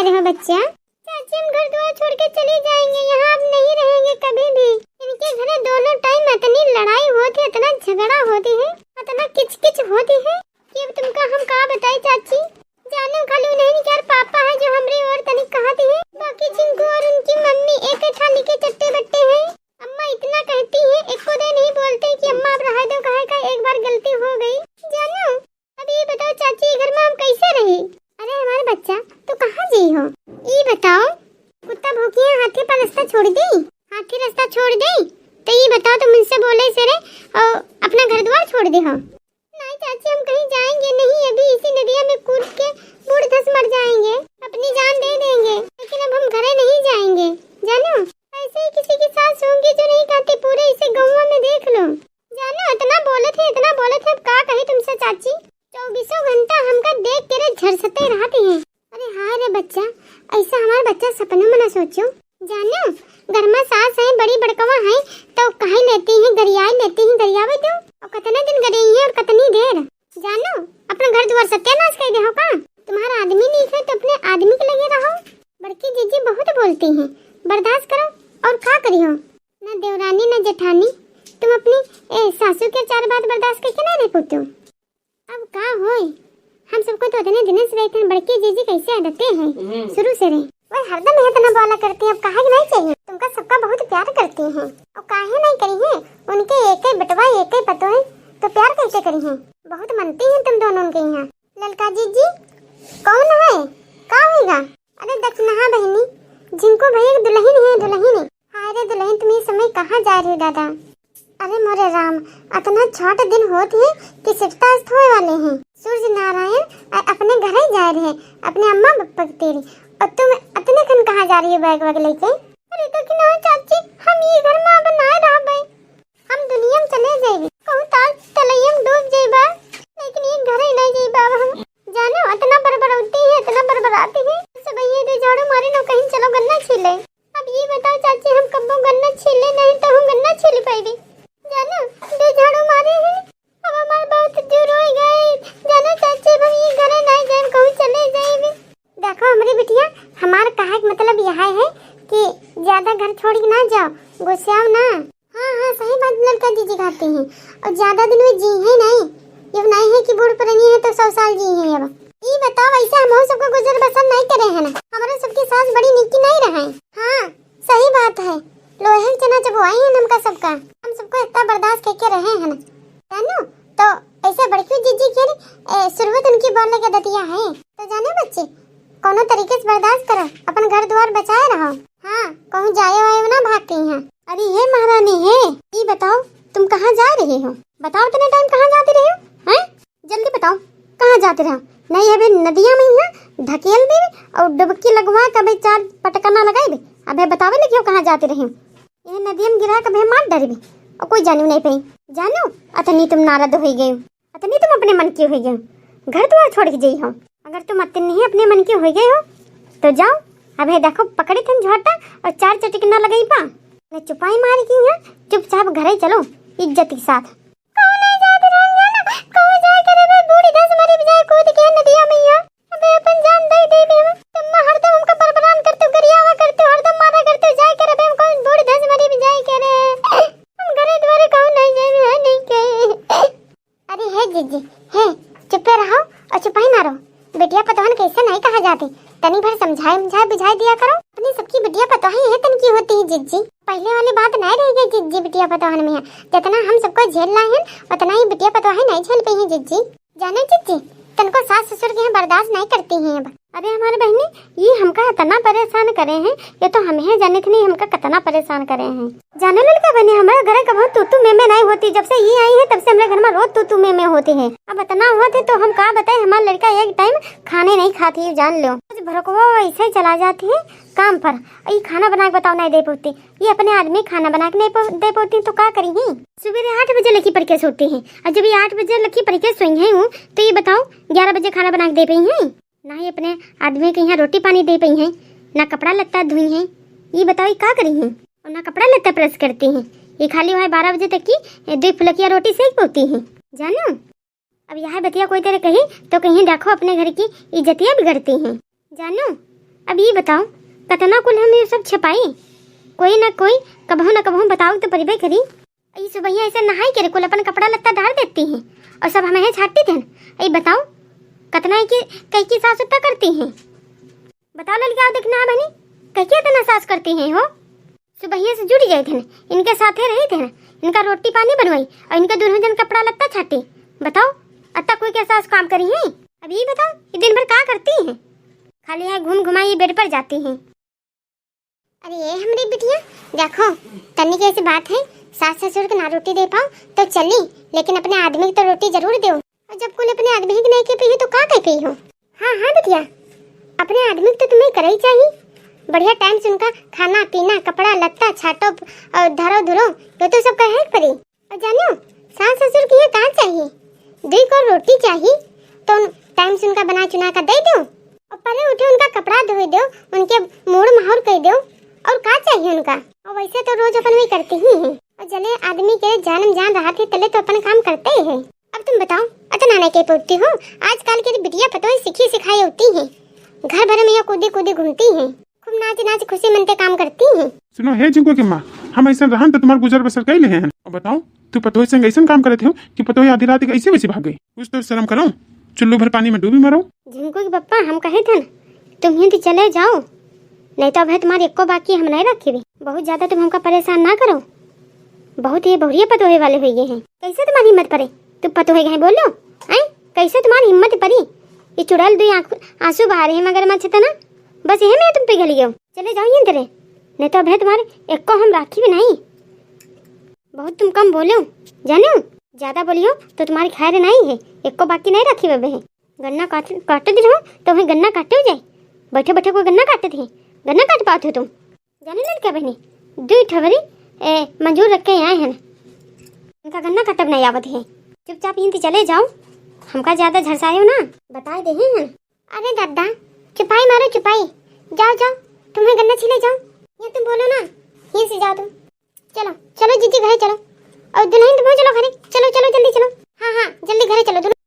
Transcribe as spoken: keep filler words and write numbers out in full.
अरे हाँ बच्चा, चाची हम घर द्वार छोड़ के चले जाएंगे, यहाँ अब नहीं रहेंगे कभी भी। इनके घरे दोनों टाइम इतनी लड़ाई होती है, इतना झगड़ा होती है, इतना किचकिच होती है कि अब तुमका हम का बताई चाची। जाने खाली उन्हीं के यार पापा है जो हमरे और तनिक कहती है, बाकी झिंकू और उनकी मम्मी एक थाली के चट्टे बट्टे हैं। अम्मा इतना कहती है, एको दे नहीं बोलते कि अम्मा अब रहा दो, कहे का एक बार गलती हो गई। जानो, अब ये बताओ चाची, घर में हम कैसे रही? अरे हमारे बच्चा, तू कहाँ गई हो? ये बताओ, कुत्ता भौंकिया हाथी पर रास्ता छोड़ दे, हाथी रास्ता छोड़ दे, तो ये बताओ तुम उनसे बोले से रे और अपना घर द्वार छोड़ दे हो? नहीं चाची, हम कहीं जाएंगे नहीं, अभी इसी नदिया में कूद के बूड़ धस मर जाएंगे, अपनी जान दे देंगे, लेकिन अब हम घरे नहीं जाएंगे। जानो, ऐसे ही किसी की सास होंगी जो नहीं कहती, पूरे इसे गौवा में देख लो। जानो, इतना बोले थे, इतना बोले थे, अब का कही तुमसे चाची, चौबीसों घंटा हमका देख के रे झरसते रहती हैं। अरे हाँ रे बच्चा, ऐसा हमारा बच्चा सपनों में ना सोचो। जानो, घर में सास है, बड़ी बड़कवा है, तो कहे लेती हैं, गरियाई लेती हैं, गरियावे दो। और कितने दिन गरियाई हैं और कितनी देर? जानो, अपना घर द्वार सत्यानाश कर दे हो का? तुम्हारा आदमी नहीं है तो अपने आदमी के लगे रहो। बड़की जीजी बहुत बोलती हैं, बर्दाश्त करो और का करियो। ना देवरानी ना जेठानी, तुम अपनी ए, सासू के चार बात बर्दाश्त करके नहीं रह पाते हो। अब का होए, हम सबको तो इतने दिन से बैठे हैं, बड़की जीजी कैसे आदतें हैं हम्म। शुरू से रहे। वो हरदम यह इतना बोला करती हैं, अब कहा कि नहीं चाहिए, तुमका सबका बहुत प्यार करती हैं। और काहे नहीं करी है, उनके एक ही बेटवा एक ही पतो है, तो प्यार कैसे करी है? बहुत मनती हैं तुम दोनों उनके यहाँ। ललका जीजी कौन है, का होगा? अरे दक्षिणा बहनी, झिंकू भैया की दुल्हन है, दुल्हन। हाय रे दुल्हन, तुम ये समय कहाँ जा रही हो दादा? अरे मोरे राम, अतना छोट दिन होत है कि सूर्यास्त होए वाले हैं। सूर्य नारायण अ-, अपने घर ही जा रहे हैं, अपने अम्मा पापा के तेरे। और तुम अतने खन कहाँ जा रही हो बैग वैग लेके? अरे दक्षिणा चाची, हम ये घर में अब ना रहबे, हम दुनिया में चले जाएगी। कहूँ ताल तलैया में डूब जाइबा, लेकिन ये घर ही नहीं जाइबा अब हम। जानो, अतना बरबराती है, अतना बरबराती है। सब ये दे झाड़ू मारे ना, कहीं चलो गन्ना छीले। अब ये बताओ चाची, हम कब्बो गन्ना छीले नहीं तो हम गन्ना छील पाएबे। जानो, दे झाड़ू मारे हैं, अब हमारे बहुत जोर हो गए। जानो चाची, अब हम ये घरे नहीं जाए, कहूँ चले जाए। देखो हमारी बिटिया, हमार कहे के मतलब यह है कि ज्यादा घर छोड़ के ना जाओ, गुस्साओ ना। हाँ, हाँ, सही बात ललका जीजी कहती हैं। और ज्यादा दिन में जी है नहीं, ये नहीं है कि बूढ़ पुरानी है तो सौ साल जी हैं अब। ई बताओ, वैसे हम सबको गुजर बसर नहीं करे हैं ना, हमारे सबकी सास बड़ी निकी नहीं रहे। हाँ, सही बात है, लोहे के चना चबवाई है हमका सबका, हम सबको इतना बर्दाश्त करके रहे हैं ना। जानू, तो ऐसे बड़की जीजी के, ए, शुरुआत उनकी बोलने के दतिया है, तो जाने बच्चे, कोनो तरीके से बर्दाश्त करो, अपन घर द्वार बचाए रहो। हाँ, कहूँ जाए वाए ना भाग के यहाँ। अरे ये महारानी है, ये बताओ तुम कहाँ जा रहे हो? बताओ इतने टाइम कहाँ जाते रहे हो? हैं? जल्दी बताओ कहाँ जाते रहे हो? नहीं अबे नदिया में यहाँ ढकेल दे और डुबकी लगवा के अबे चार पटकना लगाई दे। अबे बतावे लगी हो कहाँ जाते रहे हो? ये नदिया में गिरा के अबे मार डरबे और कोई जानू नहीं पाई। जानू अतनी तुम नारद हो गए हो। अतनी तुम अपने मन की हो गए हो, घर द्वार छोड़ के जाई हो। अगर तुम अतनी ही अपने मन की हो गए हो तो जाओ, अब है देखो पकड़े थन झोटा और चार चटिक ना लगाई पा। ने चुपाई मार की है, चुपचाप घरे चलो इज्जत के साथ। कहूँ नहीं जाते रहन जाना, कहूँ जाए करे बे बूढ़ी धस मरी जाए कूद के नदिया में यहाँ। अबे अपन जान दे दे बे हम, तुम हरदम हमका बरबरान करते हो, गरियावा करते हो, हरदम मारा करते हो, जाए करे बे हम कौन बूढ़ी धस मरी जाए करे। हम घरे द्वारे कहूँ नहीं जाए, नहीं कहे। अरे हे जीजी, हे, चुप्पे रहो और चुपाई मारो। बिटिया पतोहन कैसे नहीं कहा जाते, तनी भर समझाए, समझाए, बुझाए दिया करो। अपनी सबकी बिटिया पतोहन ये तनकी होती है जीजी। पहले वाली बात नहीं रह गई जीजी बिटिया पतोहन में है। जितना हम सबको झेल लाए हैं, उतना ही बिटिया पतोहन नहीं झेल पाई है जीजी। जाने जीजी, तनको सास ससुर के यहाँ बर्दाश्त नहीं करती हैं अब। अरे हमारे बहनी, ये हमका इतना परेशान करे हैं, ये तो हम ही जाने थे नहीं हमका कितना परेशान करे हैं। जाने ललका बहनी, हमारे घर कभो तू तू मैं मैं नहीं होती, जब से ये आई है तब से हमारे घर में रोज तू तू मैं मैं होती है। अब इतना होते तो हम का बताए, हमारा लड़का एक टाइम खाने नहीं खाती है, जान लो। आज भड़कवा ऐसे ही चला जाती है काम पर, ये खाना बना के बताओ नहीं दे पाती, ये अपने आदमी खाना बना के नहीं पो-, दे पाती तो का करी ही? सुबह आठ बजे लखी परिके सोती है, और जब ये आठ बजे लखी परिके सोई है हूँ तो ये बताओ ग्यारह बजे खाना बना के दे पाई है? ना ही अपने आदमी के यहाँ रोटी पानी दे पाई हैं, ना कपड़ा लत्ता धोई हैं। ये बताओ, ये का करी हैं? और ना कपड़ा लत्ता प्रेस करती हैं। ये खाली वहाँ बारह बजे तक की, ए, दो फुलकिया रोटी सेक पाती हैं। जानो, अब यह बतिया कोई तरह कही तो कहीं देखो अपने घर की इज्जतिया बिगड़ती हैं। जानो, अब ई बताओ, कतना कुल हम ई सब छपाई? कोई ना कोई कबहूँ ना कबहूँ बतावै तो परिबे करी। ई सुबहिया ऐसे नहाई के रे कुल अपन कपड़ा लत्ता डार देती हैं और सब हमहीं छाटती थेन। ई बताओ, कतना ई की, कई की सास उत्ता करती हैं? बताओ ललिका, देखना है बहनी, कई की इतना सास करती हैं हो? सुबहिया से जुटि जाइत हेन, इनके साथे रहित हेन, इनका रोटी पानी बनवाई और इनके दुनों जन कपड़ा लत्ता छाटी। बताओ, अत्ता कोई के सास काम करी हैं? अब ई बताओ, ई दिन भर का करती हैं? खाली यहाँ घूम घुमाई बेड पर जाती हैं। अरे ए हमरी बिटिया, देखो, तनी के ऐसी बात है, सास ससुर के ना रोटी दे पाओ तो चली, लेकिन अपने आदमी के तो रोटी जरूर देओ। और जब कुल अपने आदमी के नहीं के पई हो तो का कह पई हो? हाँ, हाँ बिटिया, अपने आदमी के तो तुम्हें करे ही चाहिए। बढ़िया टाइम से उनका खाना पीना, कपड़ा लत्ता, छाटो और धरो धुरो, ये तो सब कहे के पड़ी। और जानियो, सास ससुर के ये का चाहिए? दुई को रोटी चाहिए तो टाइम से उनका बना चुना कर दे दो। और परे उठे उनका कपड़ा धोए दो, उनके मूड़ माहौर कर दो। और का चाहिए उनका? और वैसे तो रोज अपन वही करते ही हैं। और जले आदमी के जान में जान रहत है, तले तो अपन काम करते ही है। अब तुम बताओ, अतना नहीं कह पउती हो? आजकल के बिटिया पतोह सिखी सिखाई होती हैं, घर भर में या कूदी कूदी घूमती हैं, खूब नाच नाच खुशी मनते काम करती हैं। सुनो हे झिंकू की माँ, हम ऐसा रहन तो तुम्हार गुजर बसर कई लेहे हैं। अब बताओ, तू पतोह संग ऐसा काम करत हो कि पतोह आधी रात के ऐसे वैसे भाग गई? कुछ तो शर्म करो, चुल्लू भर पानी में डूबी मरो। झिंकू के पप्पा, हम कहे थे ना, तुम हिंद चले जाओ, नहीं तो अब है तुम्हारे एको बाकी हम नहीं रखे भी। बहुत ज्यादा तुम हमका परेशान ना करो, बहुत ये बहुरिया पतोहे वाले हुए हैं। कैसे तुम्हारी हिम्मत परे? तुम पतोहे गए बोलो, हैं? कैसे तुम्हारी हिम्मत परी? ये चुड़ैल दुई आंख, आंसू बहा रही है मगरमच्छ तना, बस यही में तुम पिघल गयो। चले जाओ यहीं तरे, नहीं तो अब है तुम्हारे एको हम राखी भी नहीं। बहुत तुम कम बोलो, जाने हो? ज्यादा बोलियो तो तुम्हारी खैर नहीं है, एको बाकी नहीं राखी बबे है। गन्ना काट, काट दी रहो तो वहीं गन्ना काटे हो जाए, बैठे बैठे कोई गन्ना काटत है, गन्ना काट पाते हो तुम? जाने लड़का बहनी, दुई ठवरी ए, मजूर रख के आए हैं, इनका गन्ना काटब नहीं आवत है। चुपचाप यहीं से चले जाओ, हमका ज्यादा झरसायो ना, बताए दे हैं। अरे दादा, चुपाई मारो चुपाई, जाओ जाओ, तुम्हें गन्ना छीले जाओ, ये तुम बोलो ना, यहीं से जाओ तुम। चलो चलो जीजी घरे चलो, और दुल्हन तुम चलो घरे, चलो चलो जल्दी चलो। हाँ हाँ, जल्दी घरे चलो दुल्हन।